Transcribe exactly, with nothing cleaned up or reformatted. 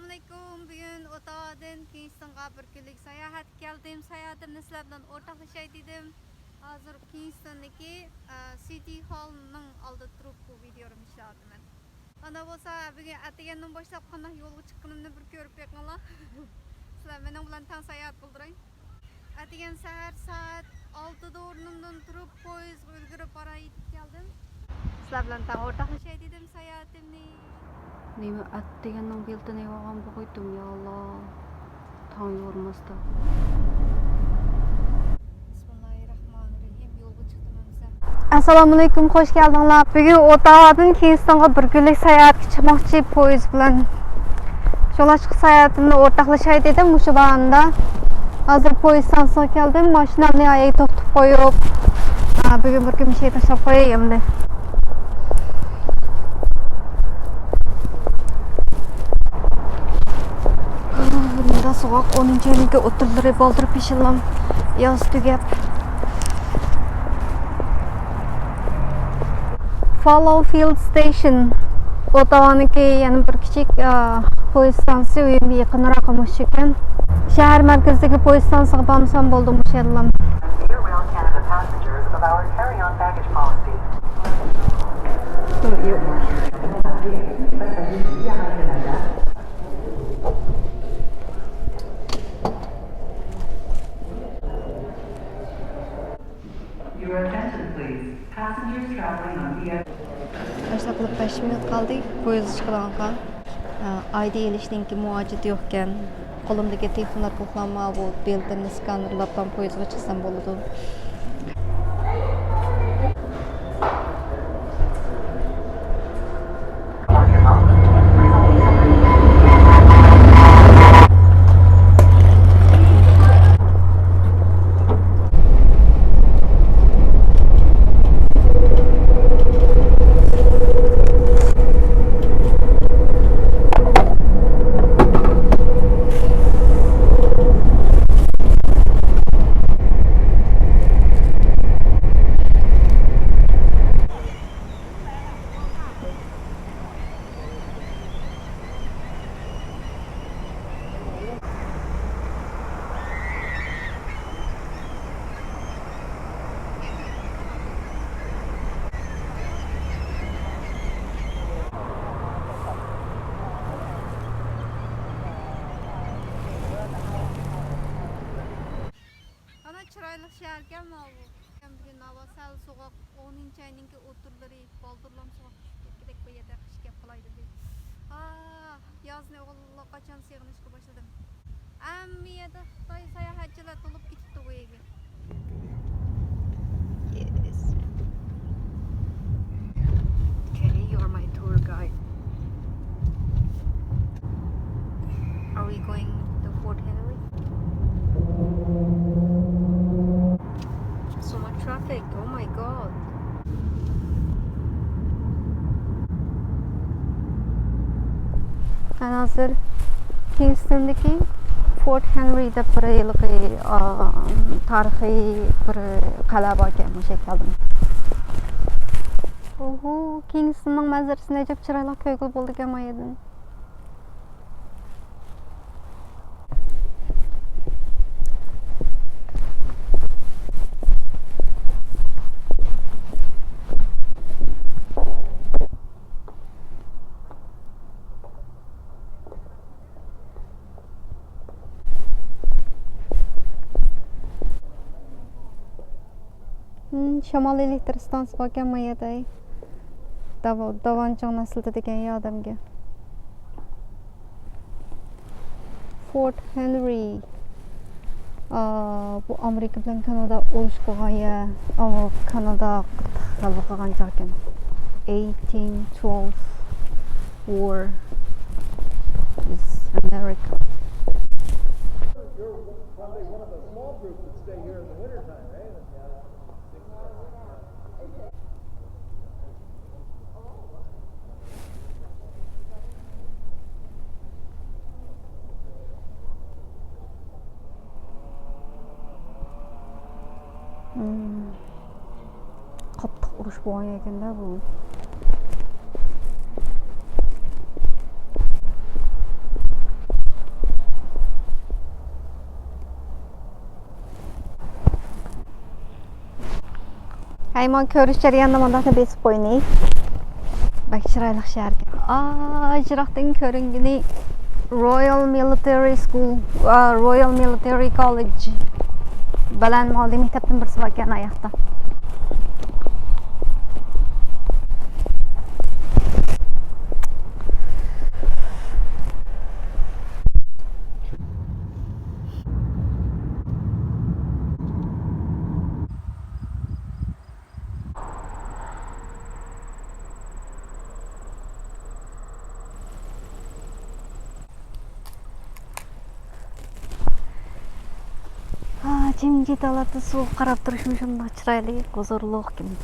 ئەسسالامۇئەلەيكۇم. بۈگۈن ئوتاۋادىن كىڭستونغا بىر كۈنلۈك ساياھەتكە كەلدىم. ساياھىتىمنى سىلەر بىلەن ئورتاقلىشاي دېدىم. ھازىر كىڭستوندىكى، ئە، سىتى ھاللنىڭ ئالدىدا تۇرۇپ بۇ ۋىدېونى ئىشلەۋاتىمەن. ئانا بولسا، بۈگۈن ئەتىگەندىن باشلاپ قانداق يولغا چىققىنىمنى بىر كۆرۈپ بېقىڭلار. سىلەر مېنىڭ بىلەن تەڭ ساياھەت قىلدۇرۇڭ. ئەتىگەن سەھەر سائەت ئالتىدا ئورنۇمدىن تۇرۇپ، پويىزغا ئۈلگۈرۈپ باراي دەپ كەلدىم. سىلەر بىلەن تەڭ ئورتاقلىشاي دېدىم ساياھىتىمنى. نېمە ئەتىگەننىڭ بېلىتىنى يېۋالغان بولغىيتتۇم، يا ئاللا. تاڭ يورۇماستا. بىسمىللاھىررەھمانىررەھىم. يولغا چىقتىم ئەمسە. ئەسسالامۇئەلەيكۇم، خوش كەلدىڭلار. بۈگۈن ئوتاۋادىن كىڭستونغا بىر كۈنلۈك ساياھەتكە چىقماقچى پويىز بىلەن. شۇڭلاشقا ساياھىتىمنى ئورتاقلىشاي دېدىم مۇشۇ باھانىدا. ھازىر پويىز ستانسىسىغا كەلدىم. ماشىنامنى ئاياغى توختىتىپ قويۇپ، ئا، بۈگۈن بىر كۈن مۇشۇ يەردە تاشلاپ قوياي ئەمدى. بۇندا سوغۇق، ئونىنچى ئاينىڭكى ئوتتۇرىلىرى بالدۇر پېشىنلام. ياز تۈگەپ. Fallowfield Station. ئوتاۋانىڭكى يەنە بىر كىچىك، ئا، پويىز ستانسىسى ئۆيۈمگە يېقىنراق مۇشۇ ئىكەن. شەھەر مەركىزىدىكى پويىز ستانسىسىغا بارمىسام بولدى مۇشۇ يەردىلا. Air Rail Canada passengers of our carry-on baggage policy. Your attention, please. Passengers traveling on V I P. ئاشۇنداق قىلىپ بەش مىنۇت قالدى پويىز چىقىدىغانغا. ئايدى ئېلىشنىڭكى مۇھاجىتى يوقكەن. قولۇمدىكى تېلېفونلار بولسىلا ماۋۇ بېلىتىمنى سكانېرلاپلا پويىزغا چىقسام بولىدۇ. ئانا، چىرايلىق شەھەركەن ماۋۇ. بۈگۈن ھاۋا سەل سوغۇق، ئونىنچى ئاينىڭكى ئوتتۇرىلىرى، بالدۇرلام سوغۇق چۈشۈپ كەتكۈدەك بۇ يەردە قىش كەپ قالاي دېدى. ئا، يازنى ئاللىقاچان سېغىنىشقا باشلىدىم. ھەممە يەردە خىتاي ساياھەتچىلەر تولۇپ كېتىپتۇ بۇ يەرگە. Yes. Okay, you're my tour guide. Are we going to Fort Henry? So much traffic. Oh my God. مەن ھازىر كىنگستوندىكى فورت ھېنرى دەپ بىر ھېلىقى، ئا، تارىخىي بىر قەلئە باركەن، مۇشۇ يەرگە كەلدىم. ئوھو، كىنگستوننىڭ مەنزىرىسىنى ئەجەب چىرايلىق كۆرگىلى بولىدىكەن ما يەردىن. ھىم، شامال ئېلېكتر ئىستانسىسى باركەن ما يەردە. داۋا-، داۋانچىڭ نەسلىدە دېگەن يا ئادەمگە. فورت ھېنرى. ئا، بۇ ئامېرىكا بىلەن كانادا ئۇرۇش قىلغان يەر. ئاۋۇ كانادا غەلىبە قىلغان جايكەن. Eighteen twelve war is America. مم. قاتتىق ئۇرۇش بولغان ئىكەن-دە بۇ. ئەي، مانا كۆرۈش جەريانىدا مۇنداقنى بېسىپ قوينى. بەك چىرايلىق شەھەركەن. ئا، يىراقتىن كۆرۈنگىنى Royal Military School، ئا، Royal Military College. بەلەن ئالىي مەكتەپتىن بىرسى باركەن ئاياقتا. ھا، جىمجىت ھالەتتە سۇغا قاراپ تۇرۇشمۇ شۇنداق چىرايلىق، ھۇزۇرلۇق كىم.